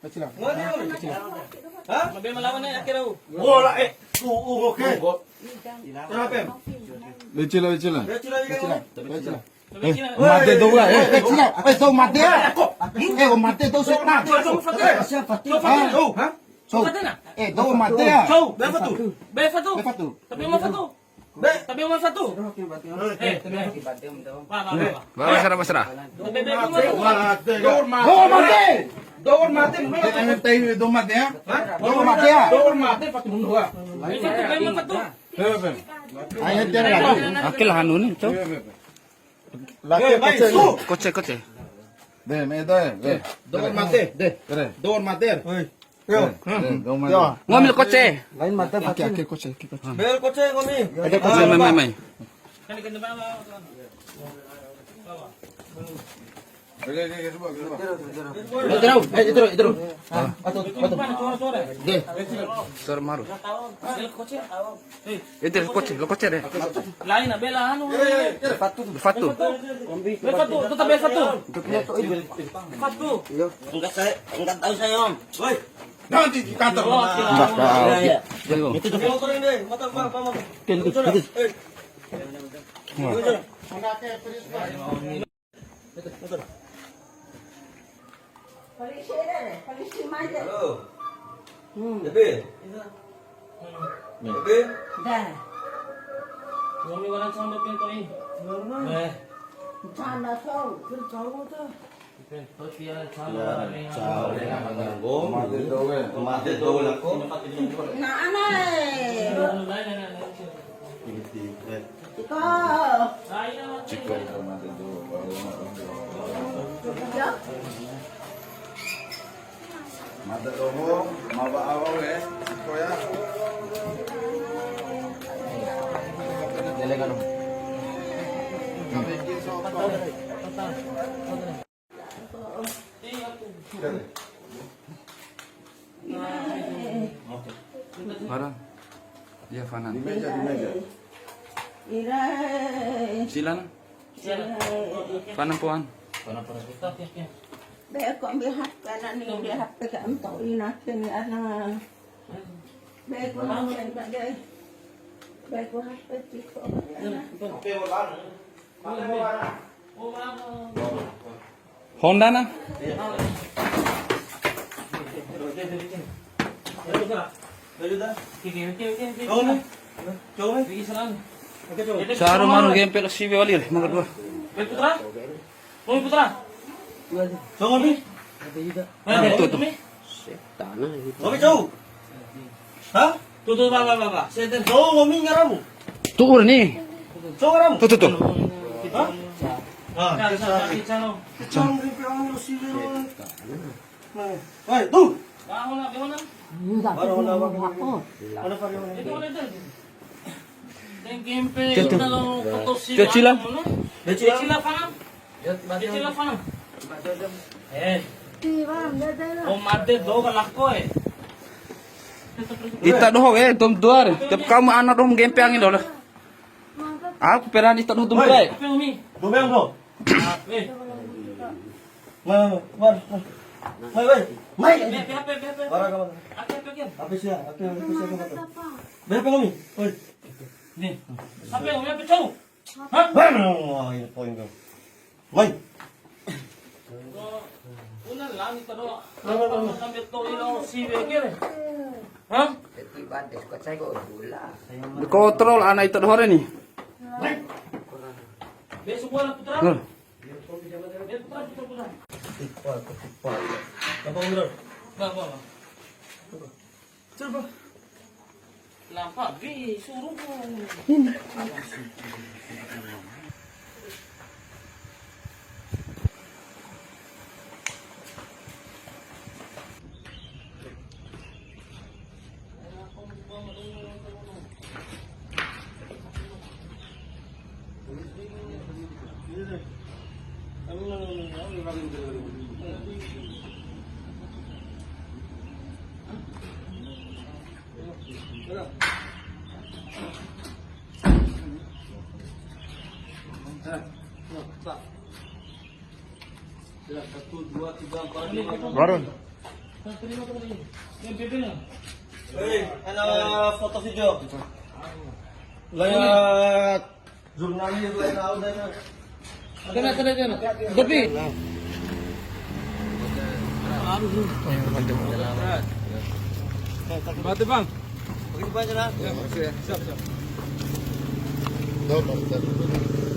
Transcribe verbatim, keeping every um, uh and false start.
Becila. Hah? Mabe malawan ya, akhir aku. Bola, eh. Tuh, uh, oke. Kenapa? Becila, becila. Becila, becila. Becila. Eh, mate dou lah, eh, eh, cina, eh, dou mate ya. Eh, oh, mate dou setan. Hah? Dou. Eh, dou mate ya. Dou, berapa tuh? Berapa tuh? Tapi mau satu. Be. Tapi mau satu. Eh, tapi mau satu. Pak, Pak, Pak, Pak. Bawa, serah, serah. Tapi, tapi mau satu. Dou mate. Dou mate. Dou mate ya. Dou mate, Pak, dua. Itu tuh, memang satu. Ayo, tiada lagi. Akil anu ni, Cok. Laki koce. Koce, koce. De, me de, de. Dou mate, de. Dou mate. Oi. Yo. Dou mate. Yo. Ngambil koce. Lain mate. Aki, aki, koce, aki, koce. Bel koce, ngomi. Ada koce. Mai, mai, mai. Itu, itu, itu, itu. Ah, atau, atau. De. Sor maru. Ede, koce, lo koce de. Lain, bela anu. Fatu. Fatu. Fatu, tetap Fatu. Fatu. Enggak saya, enggak tahu saya, Om. Woi. Nanti di kantor. Enggak tahu. Iya, iya. Itu tuh. Motor ini, motor, Pak, Pak, Pak. Polisi re, polisi maja. Halo. Hmm. Depi. Depi. Dah. Nggomi wara sama pintu ni. Normal. Eh. Canda, so. Terus cowok tuh. Pintu tiara canda. Cowok. Mate dou, eh. Mate dou lah kok. Nah, anai. Lain, lain, lain. Ciko. Ciko. Mada doho, mawa awa we, ciko ya. Lele kanu. Mana? Iya, Fana. Di meja, di meja. Ira. Silan. Fana poan. Be ko ambil H P na ni, di H P ka anto ina ke ni ana. Be ko H P ba de. Be ko H P ciko. H P orang. Honda na? Saru maru gempe lo siwe wali re, mangga dua. Putra? Putra? Itu, itu. Setan, ah, gitu. Ngomi cou. Hah? Tuh, tuh, Pak, Pak, Pak, Pak. Saya dan cou ngomi ngaramu. Tuh, ur ni. Cou ngaramu. Tuh, tuh, tuh. Hah? Ah, cang, cang, cang. Cang, cang, cang, cang. Nah, woi, tuh. Baru nak, baru nak. Enggak, baru nak, baru nak. Mana Pak Leon? Itu mana itu? Tempe, kalau foto si Cecila. Cecila, paham? Cecila, paham? Eh. Oh, mate do ka lako, eh. Ita doho, eh, dom duar. Tiap kamu anak dom gempe angin doho. Aku peran ita doho dom duar. Apa yang umi? Dom yang doho. Eh. Mai, mai, mai. Mai, mai. Mai. Apa, apa, apa, apa? Apa, apa, apa? Apa sih ya? Apa, apa sih ya? Apa, apa? Berapa kami? Oi. Nih. Apa yang umi apa cau? Hah? Wah, ini poin kau. Mai. Una lami tado. Sambil to ilo si wegere. Hah? Kontrol anak ita doho re ni. Mai. Besok bola putra. Nah. Tipa, tipa. Apa, Bro? Apa, apa? Coba. Lampa, bi, suruh. Satu, dua, tiga, empat, lima, enam. Warun. Hei, ana foto video. Layar jurnalis, layar audio. Ada nggak, ada nggak? Tapi. Mantap, Bang. Begitu, Bang, jalan. Ya, makasih ya. Siap, siap. Tuh, Bang, siap.